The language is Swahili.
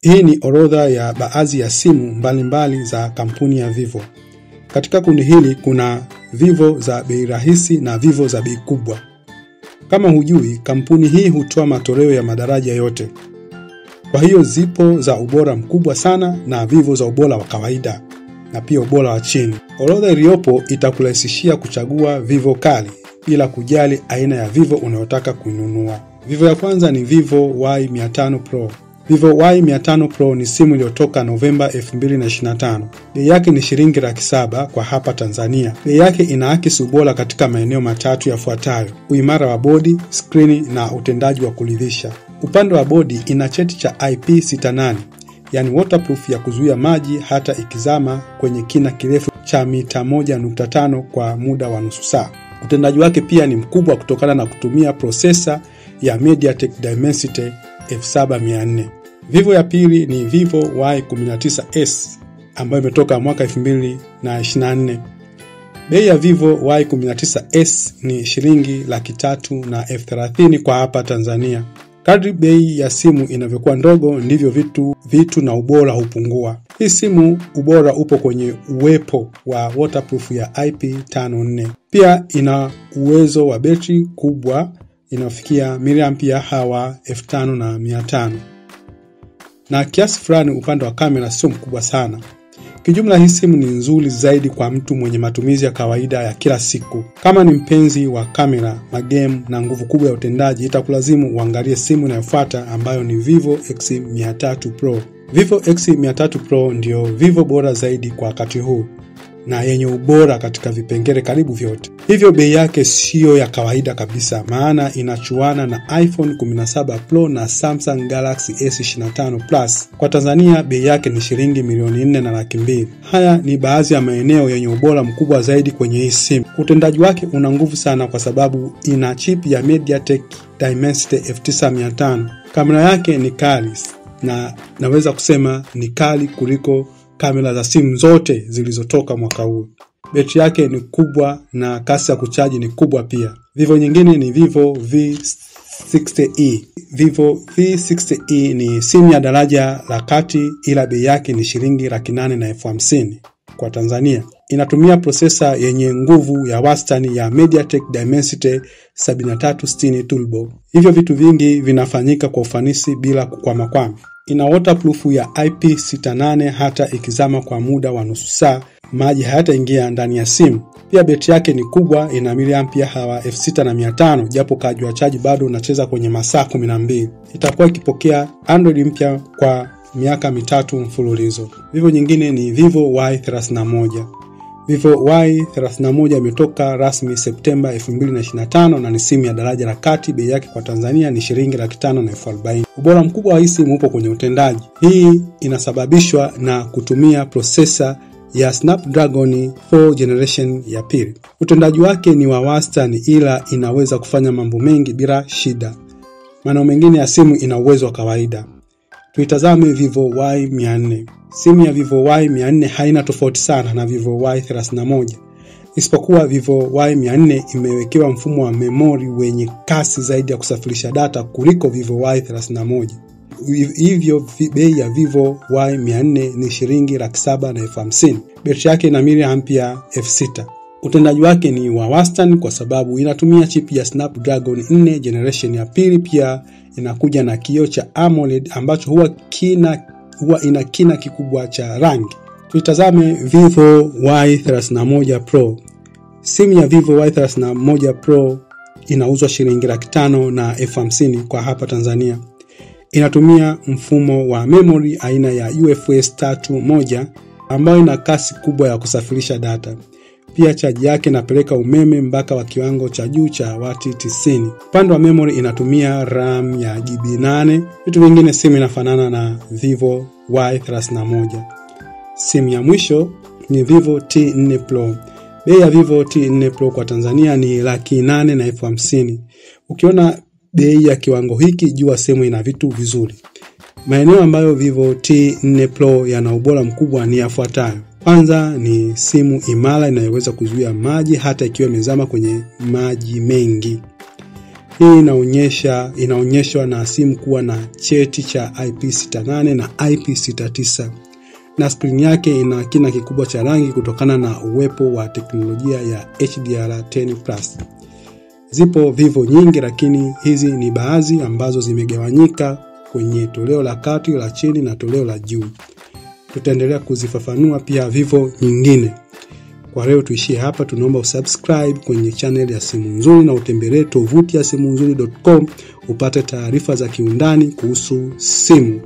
Hii ni orodha ya baadhi ya simu mbalimbali za kampuni ya Vivo. Katika kundi hili kuna Vivo za bei rahisi na Vivo za bei kubwa. Kama hujui, kampuni hii hutoa matoleo ya madaraja yote. Kwa hiyo zipo za ubora mkubwa sana na Vivo za ubora wa kawaida na pia ubora wa chini. Orodha iliyopo itakurahisishia kuchagua Vivo kali bila kujali aina ya Vivo unayotaka kununua. Vivo ya kwanza ni Vivo Y500 Pro. Vivo Y500 Pro ni simu iliyotoka Novemba 2025. Bei yake ni shilingi 700,000 kwa hapa Tanzania. Bei yake inaakisi ubora katika maeneo matatu yafuatayo: uimara wa bodi, skrini na utendaji wa kuridhisha. Upande wa bodi ina cheti cha IP68, yani waterproof ya kuzuia maji hata ikizama kwenye kina kirefu cha mita 1.5 kwa muda wa nusu saa. Utendaji wake pia ni mkubwa kutokana na kutumia prosesa ya MediaTek Dimensity 7400. Vivo ya pili ni Vivo Y19s ambayo imetoka mwaka 2024. Bei ya Vivo Y19s ni shilingi 330,000 kwa hapa Tanzania. Kadri bei ya simu inavyokuwa ndogo ndivyo vitu na ubora hupungua. Hii simu ubora upo kwenye uwepo wa waterproof ya IP54. Pia ina uwezo wa betri kubwa inayofikia miliampia hawa 5500. Na kiasi fulani upande wa kamera sio mkubwa sana. Kijumla hii simu ni nzuri zaidi kwa mtu mwenye matumizi ya kawaida ya kila siku. Kama ni mpenzi wa kamera, magame na nguvu kubwa ya utendaji, itakulazimu uangalie simu inayofuata ambayo ni Vivo X300 Pro. Vivo X300 Pro ndio Vivo bora zaidi kwa wakati huu na yenye ubora katika vipengele karibu vyote. Hivyo bei yake siyo ya kawaida kabisa, maana inachuana na iPhone 17 Pro na Samsung Galaxy S25 Plus. Kwa Tanzania bei yake ni shilingi 4,200,000. Haya ni baadhi ya maeneo yenye ubora mkubwa zaidi kwenye hii simu. Utendaji wake una nguvu sana kwa sababu ina chip ya MediaTek Dimensity 9500. Kamera yake ni kali na naweza kusema ni kali kuliko kamera za simu zote zilizotoka mwaka huu. Betri yake ni kubwa na kasi ya kuchaji ni kubwa pia. Vivo nyingine ni Vivo V60e. Vivo V60e ni simu ya daraja la kati ila bei yake ni shilingi 850,000 kwa Tanzania. Inatumia prosesa yenye nguvu ya wastani ya MediaTek Dimensity 7360 Turbo. Hivyo vitu vingi vinafanyika kwa ufanisi bila kukwamakwama. Ina waterproof ya IP68, hata ikizama kwa muda wa nusu saa maji hayataingia ndani ya simu. Pia betri yake ni kubwa, ina miliampia hawa 6500, japo kaji wa chaji bado unacheza kwenye masaa 12. Itakuwa ikipokea Android mpya kwa miaka 3 mfululizo. Vivo nyingine ni Vivo Y31. Vivo Y31 imetoka rasmi Septemba 2025 na ni simu ya daraja la kati. Bei yake kwa Tanzania ni shilingi 540,000. Ubora mkubwa wa hii simu upo kwenye utendaji. Hii inasababishwa na kutumia prosesa ya Snapdragon 4 generation ya pili. Utendaji wake ni wa wastani ila inaweza kufanya mambo mengi bila shida. Maneno mengine ya simu ina uwezo wa kawaida. Tuitazame Vivo Y400. Simu ya Vivo Y400 haina tofauti sana na Vivo Y31, isipokuwa Vivo Y400 imewekewa mfumo wa memori wenye kasi zaidi ya kusafirisha data kuliko Vivo Y31. Hivyo bei ya Vivo Y400 ni shilingi 750,000. Betri yake ina miliampia 6000. Utendaji wake ni wa wastani kwa sababu inatumia chip ya Snapdragon 4 generation ya pili. Pia inakuja na kioo cha AMOLED ambacho huwa ina kina kikubwa cha rangi. Tuitazame Vivo Y31 Pro. Simu ya Vivo Y31 Pro inauzwa shilingi 550,000 kwa hapa Tanzania. Inatumia mfumo wa memory aina ya UFS 3.1 ambayo ina kasi kubwa ya kusafirisha data. Pia chaji yake inapeleka umeme mpaka wa kiwango cha juu cha wati 90. Upande wa memory inatumia RAM ya GB8. Vitu vingine simu inafanana na Vivo Y31. Simu ya mwisho ni Vivo T4 Pro. Bei ya Vivo T4 Pro kwa Tanzania ni 850,000. Ukiona bei ya kiwango hiki jua simu ina vitu vizuri. Maeneo ambayo Vivo T4 Pro yana ubora mkubwa ni yafuatayo. Kwanza ni simu imara inayoweza kuzuia maji hata ikiwa imezama kwenye maji mengi. Hii inaonyeshwa na simu kuwa na cheti cha IP68 na IP69, na skrini yake ina kina kikubwa cha rangi kutokana na uwepo wa teknolojia ya HDR10+. Zipo Vivo nyingi, lakini hizi ni baadhi ambazo zimegawanyika kwenye toleo la kati, la chini na toleo la juu. Tutaendelea kuzifafanua pia Vivo nyingine. Kwa leo tuishie hapa. Tunaomba usubscribe kwenye channel ya Simu Nzuri na utembelee tovuti ya simunzuri.com upate taarifa za kiundani kuhusu simu.